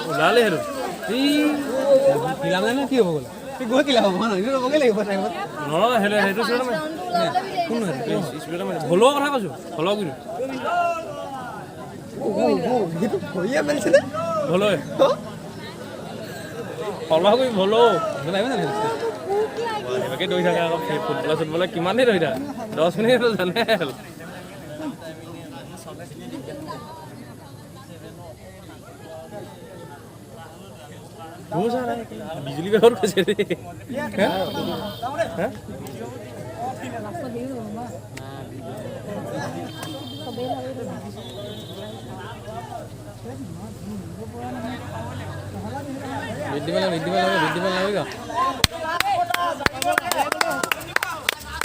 ওলালে সেইটো কি হ'ব গ'লে গৈ কিলা হ'ব ন লাগিব টাইমত নহয় সেইটো সেইটো স্পীডত মাৰে ভলোৱাৰ কথা কৈছোঁ ভলো কিন্তু সেইটো ভৰিয়ে মেলিছেনে ভলৈ ভলো কৰি ভলো লাগিব জানো এনেকৈ দৌৰি থাকে আকৌ ফুটবলে চুটবলে কিমান দেৰি দৌৰি থাকে 10 মিনিট জানে বিজুলী বেগত কৈছে দেই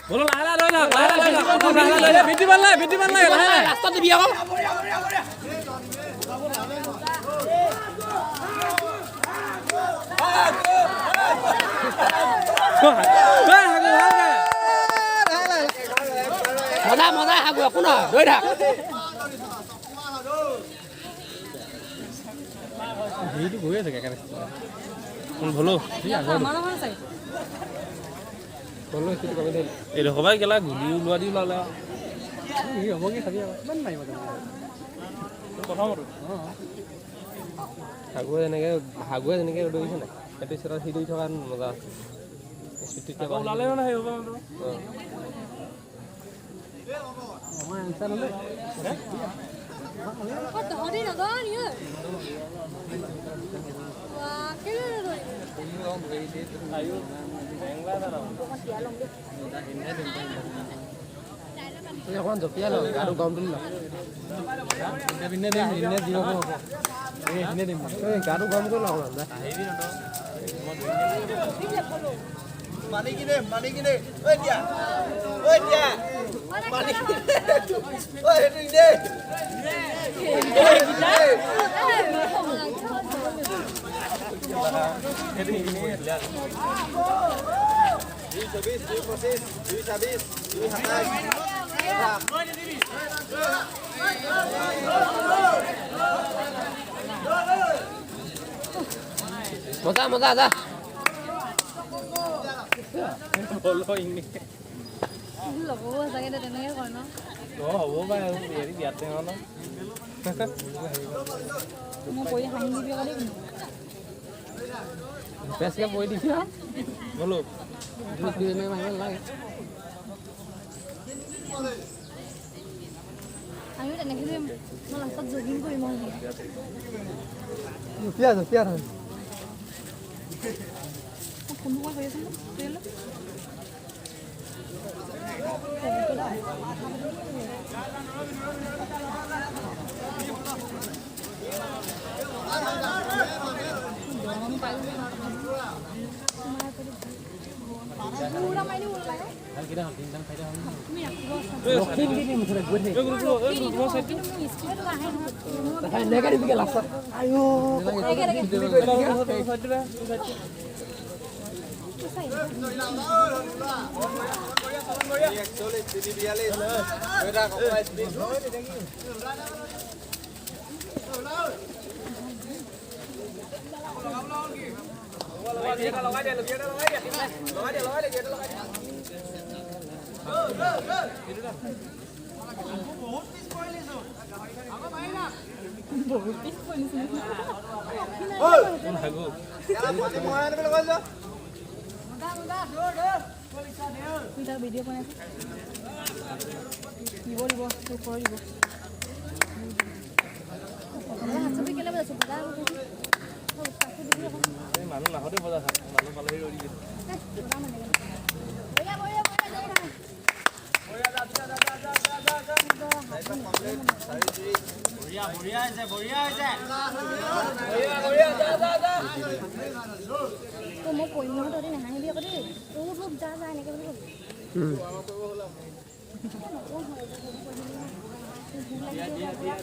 বলো লাহে লাহে লৈ থাক লাহে লাহে লাহে ভিত্তি বান লাগে ভিত্তি বান লাগে লাহে লাহে ৰাস্তাত দিবি আকৌ মজা মজা হাগু একো নহয় ৰৈ থাক হেৰিটো গৈ আছে কেনেকৈ কোন ভলো গ'লো সেইটো কমি থাকিল এইডোখৰ পৰাই কেলা গুলি ওলোৱা দি ওলালে সি হ'ব কি চাবি আকৌ কিমান মাৰিব প্ৰথমতে হাগুৱে যেনেকৈ হাগুৱে যেনেকৈ দৌৰিছে নাই সেইটো পিছত সি দৌৰি থকা মজা আছে স্পীডটো আকৌ ওলালে মানে সেই হ'ব আমাৰ এনচাৰ ল'লে তহঁতি নগৰ নি ঐ? ৱা, কেলে নগ'লি? অকণমান জঁপিয়াই লওঁ গাটো গৰম তুলি লওঁ পিনে দিম এনে দিব হ'ব এই দিম গাটো গৰম কৰি লওঁ অকণমান মানি কিনে মানি কিনে ঐ দিয়া ঐ দিয়া মানি কিনে ঐ সেইটো দে দুই 24 দুই 25 দুই 26 দুই 27 মজা মজা যা ভলো ইনে ল'বও চাগে দে, তেনেকে কয় ন? অ হ'ব পাৰে আৰু হেৰি বিয়াত টেঙা ন মই পৰি হাঁহি দিবি আকৌ দেই কিন্তু। বেছিকৈ পৰি দিবি আৰু ভলো দুই এনেকৈ মাৰিব নালাগে আমিও তেনেকে দিম। মই লাষ্টত জগিং কৰিম আৰু। জঁপিয়া জঁপিয়া ধৰ মই ফোনটো কৰি আছো ন, তেতিয়াহ'লে। বুঢ়া মাৰি দিব লাগে। তুমি ৰাখিব আছা। কিন্তু মোৰ স্পীডটো আহে নহয়। এনেকৈ দিবিগে লাষ্টত আইঅ এনেকে এনেকে। 41 তিনি 42 গৈ থাক অকণমান স্পীড বহুত পিছ পৰিছে। হাগু পানী মৰাই আনিবলৈ কৈছো তুই তাক ভিডিঅ' বনাই আছ। দিব দিব তোক কৰি দিব। হাত কেলে বজাইছো? বজা আকৌ কৈছো। অ, কাকো দিবি আকৌ। মানুহ নাহোতে বজা থাক মানুহ পালেহি ৰৈ দিবি এ, বজা মানে কেনে। বঢ়িয়া, বঢ়িয়া, বঢ়িয়া, যাই থাক। তো মই কৰিম নহয়, তহঁতি নাহাঁহিবি আকৌ দেই। উঠ উঠ যা যা এনেকে বুলি কবি। নকওঁ হয়, এতিয়া সেইবোৰ কৰি থাকিবি নহয়। তোৰ ভোক লাগিছে এতিয়া।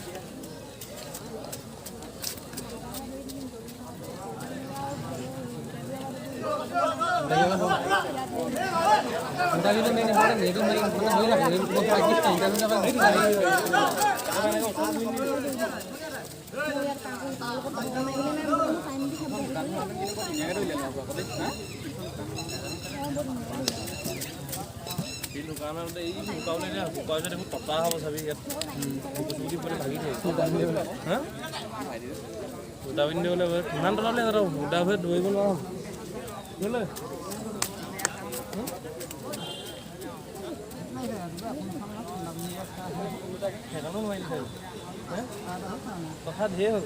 কথা ধেৰ হ'ল।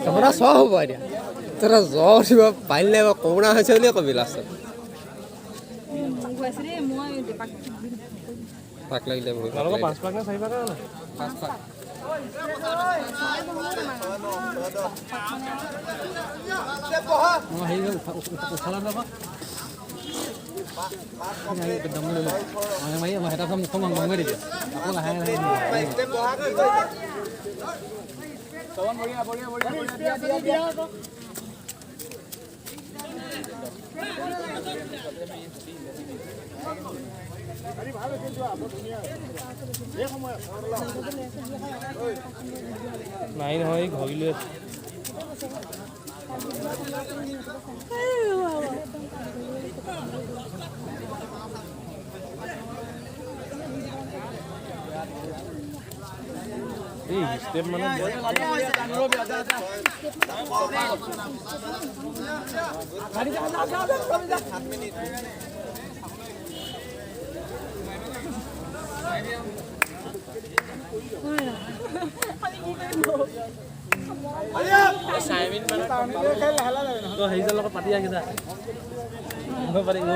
আপোনাৰ চব হ'ব এতিয়া তোৰা জ্বৰ উঠিব পাৰিলে কৰোণা হৈছে বুলিয়ে কবি লাষ্টত। পাক লাগিলে নাই নহয় ঘৰি লৈ আছে। এই ষ্টেপ মানে পাতি আহিছা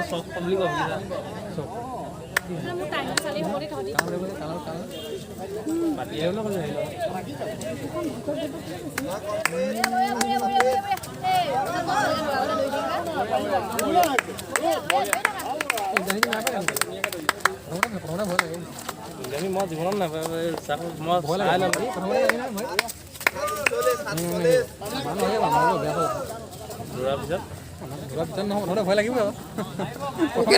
চব পাব্লিক পাতি আহিবলৈ ক'লে মই জীৱনত নাপায় মই দৌৰাৰ পিছত ভয় লাগিব।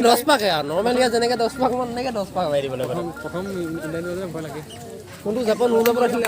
10 পাকে আৰু নৰ্মেল ইয়াত যেনেকৈ 10 পাক মান তেনেকৈ 10 পাক মাৰি দিব লাগে। প্ৰথম ভয় লাগে। কোনটো জাপন মোৰ জাপন আছিলে।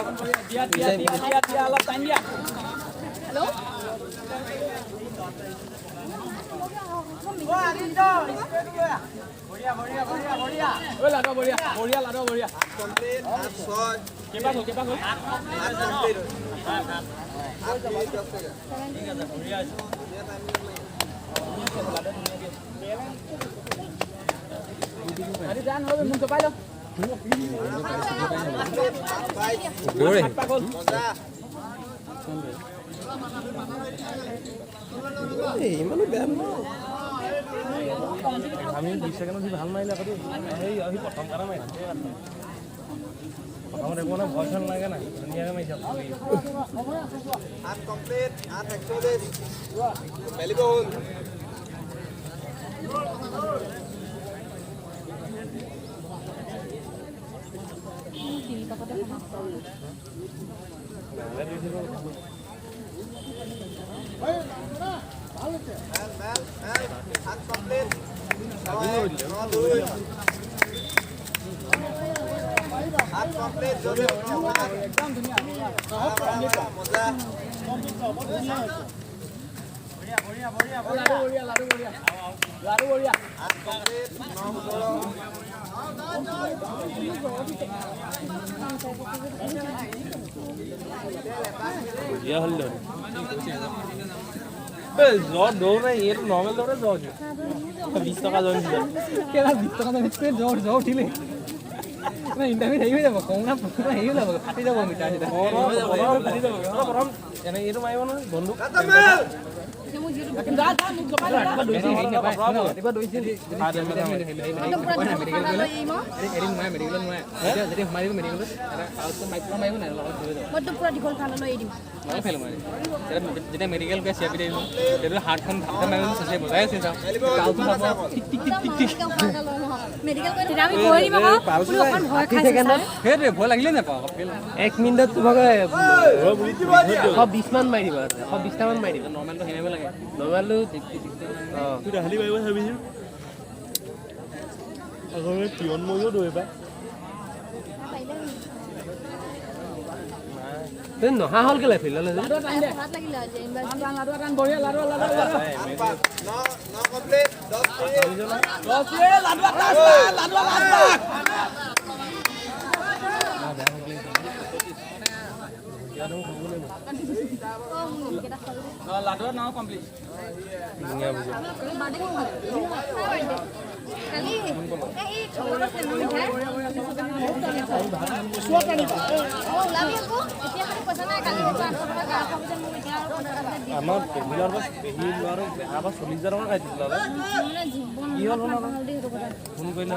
ইমানো বেয়া নহয়। আমি 20 ছেকেণ্ডত সি ভাল মাৰিলে আকৌ সেই সি প্ৰথম কাৰণে মাৰিছে। প্ৰথমত একো মানে ভয় চয় নালাগে নাই, ধুনীয়াকৈ মাৰিছে। 8 কমপ্লিট 8:41 মেলিব হ'ল। জ্বৰ দৌৰ নাই, এইটো নৰ্মেল দৌৰে জ্বৰ উঠিব। 20 টকা জ্বৰ উঠিছে। 20 টকা জ্বৰ জ্বৰ উঠিলে ইণ্টাৰভিউ হেৰি হৈ যাব, কৰোণা হেৰি হৈ যাব, ফাটি যাব মিটাৰ। প্ৰথম এনে এইটো মাৰিব নহয় বন্দুক। যেতিয়া মেডিকেল গৈ চিয়াপি দিব তেতিয়া হাতখন বজাই আছে। সেইটোৱে ভয় লাগিলে নাপাওঁ। এক মিনিটত তোমাক 120 মান মাৰি দিবা, 120টা মান মাৰি দিবা। নৰ্মেলটো সেনেব লাগে, নৰ্মেলটো নহা হ'ল কেলে ফিল্ডলৈ। আমাৰ পেহী ল'ৰাৰ বেহা পৰা 40,000 টকা কাটিছিল। কি হ'ল ফোন কৰিলে?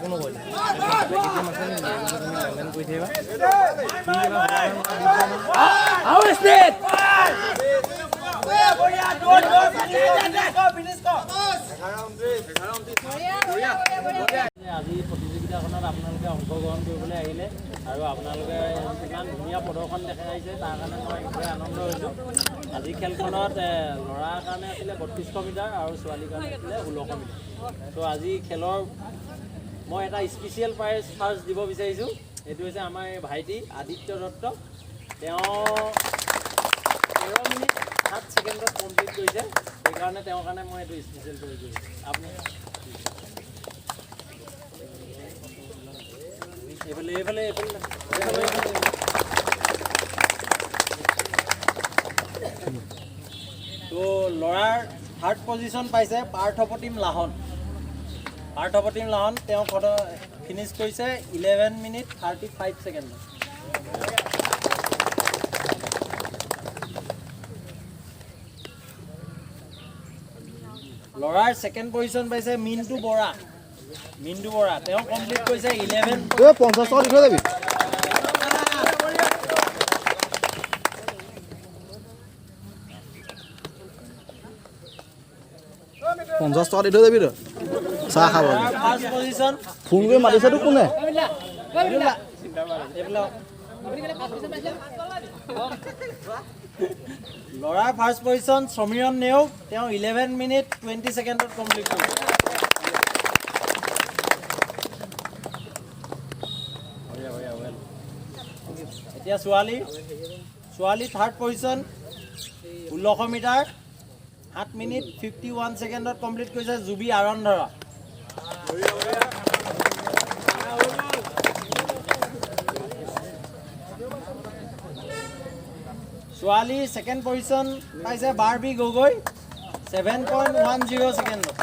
কোনো কৰিলে লেনদেন কৰি থাকিবা। আজি প্ৰতিযোগিতাখনত আপোনালোকে অংশগ্ৰহণ কৰিবলৈ আহিলে আৰু আপোনালোকে ইমান ধুনীয়া প্ৰদৰ্শন দেখাইছে, তাৰ কাৰণে মই খুবেই আনন্দ হৈছোঁ। আজি খেলখনত ল'ৰাৰ কাৰণে আছিলে 3200 মিটাৰ আৰু ছোৱালীৰ কাৰণে আছিলে 1600 মিটাৰ। ত' আজি খেলৰ মই এটা স্পেচিয়েল প্ৰাইজ ফাৰ্ষ্ট দিব বিচাৰিছোঁ। সেইটো হৈছে আমাৰ এই ভাইটি আদিত্য দত্ত। তেওঁ 13 মিনিট 7 ছেকেণ্ডত কমপ্লিট কৰিছে, সেইকাৰণে তেওঁৰ কাৰণে মই এইটো স্পেচিয়েল কৰি দিছোঁ। আপুনি এইফালে এইফালে এইফালে এইফালে। তো ল'ৰাৰ থাৰ্ড পজিশ্যন পাইছে পাৰ্থপ্ৰতিম লাহন। পাৰ্থপ্ৰতিম লাহন তেওঁ ফিনিছ কৰিছে 11 মিনিট 35 ছেকেণ্ডত। ল'ৰাৰ ছেকেণ্ড পজিশ্যন পাইছে মিণ্টু বৰা। মিণ্টু বৰা তেওঁ কমপ্লিট কৰিছে 11 50 টকা দি থৈ যাবি। পঞ্চাছ টকা দি থৈ যাবি তই চাহ খাব। ফাৰ্ষ্ট পজিশ্যন ফোন কৰি মাতিছে তোক কোনে? ল'ৰাৰ ফাৰ্ষ্ট পজিশ্যন সমীৰণ নেওগ, তেওঁ 11 মিনিট 20 ছেকেণ্ডত কমপ্লিট কৰিছে। এতিয়া ছোৱালী ছোৱালী থাৰ্ড পজিশ্যন 1600 মিটাৰ 7 মিনিট 51 ছেকেণ্ডত কমপ্লিট কৰিছে জুবি আৰন্ধৰা। ছোৱালী ছেকেণ্ড পজিশ্যন পাইছে বাৰ্বি গগৈ 7.10 ছেকেণ্ডত।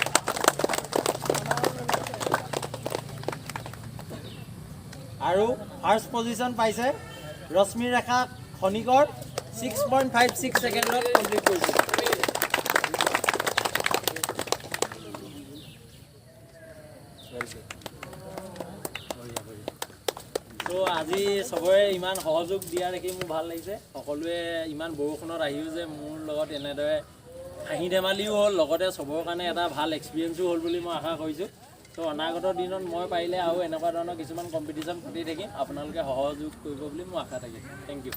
আৰু ফাৰ্ষ্ট পজিশ্যন পাইছে ৰশ্মি ৰেখা খনিকৰ 6.56 ছেকেণ্ডত কমপ্লিট কৰিছে। ত' আজি চবৰে ইমান সহযোগ দিয়া দেখি মোৰ ভাল লাগিছে। সকলোৱে ইমান বৰষুণত আহিও যে মোৰ লগত এনেদৰে হাঁহি ধেমালিও হ'ল, লগতে চবৰ কাৰণে এটা ভাল এক্সপিৰিয়েঞ্চো হ'ল বুলি মই আশা কৰিছোঁ। ত' অনাগত দিনত মই পাৰিলে আৰু এনেকুৱা ধৰণৰ কিছুমান কম্পিটিশ্যন পাতি থাকিম, আপোনালোকে সহযোগ কৰিব বুলি মোৰ আশা থাকিল। Thank you.